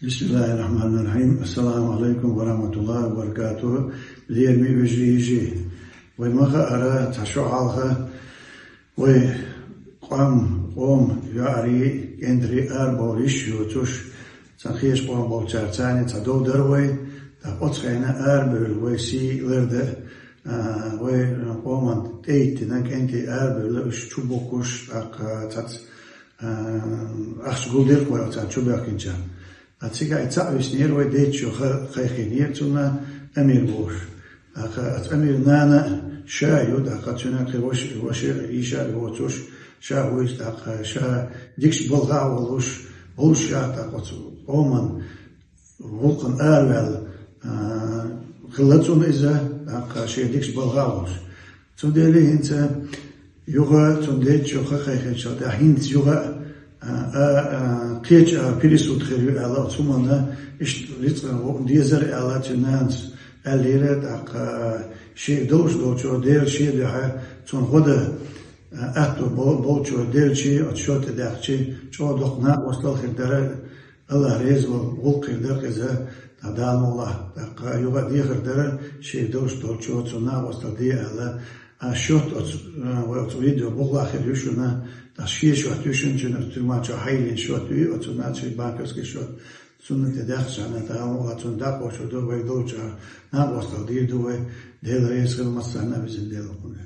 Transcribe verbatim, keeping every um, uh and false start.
بسم الله الرحمن الرحيم. السلام عليكم ورحمة الله وبركاته. Лераме вежарий, йижарий. Вай ма хаара, цхьа шо хьалха вай къам, къом, йоӀарий, кӀентарий арабовла йиш йоацаш, цхьан хешан къом болчарца цхьана цхьа дов дар вай, тӀаккха оцу хенахь арабевлла вай сий ларда, а, вай къоман тӀе а йиттина, кӀентий арабевлла, уьш чу бухкуш, тӀаккха цхьацца, а, ахча гулдира вай оцарна чубоьхкинчарна. А цигахь и цхьаъ виснера, вай дейтта шо ха-, кхайкхийнера цунна, Амир бохуш. ТӀаккха оцу Амиран нана ша ю, тӀаккха цуьнан кхин ваша, ваша, йиша а йоцуш, ша вуьйцу, тӀаккха ша дикачу балхахь а волуш, гӀуллуш ша, тӀаккха оцу къоман гӀуллакхана араваьлла, а, хилла цунна иза, тӀаккха шен дикачу балхахь а волуш. Цундела хӀинца юха цунна дейтта шо ха кхайкхинчул тӀаьхьа хӀинца юха а, а, а, кхечу а пересуд хир ю аьлла, оцу хӀуманна иштта рицкъана гӀо дезара аьлла, цуьнан нанас аьллера, тӀаккха шега долуш долчо Делан шен дуьхьа цунна гӀо дан, а, аьтто бо-, болчо делча, оцу шо тӀедаьккхича, чӀогӀа доккха накъостал хир дара, АллахӀ реза волу гӀуллакх хир дара иза, тӀаккха Дала мукъалахь, тӀаккха юха а дехар дара, шега долуш долчо цунна накъостал де аьлла, а счёт оцу, а, вай оцу видео бухахь хир ю шуна, тӀаккха шен счёт ю шуна, цуьнан оцу туьрма чохь хьайиллина счёт ю, оцу нацийн банковский счёт. Цунна тӀедаьккхича, Дала мукъалахь, цунна дакъа хӀоттор ду вай долчохь, накъостал дийр ду вай, Дела реза хила массарна а, везан Дела хӀун.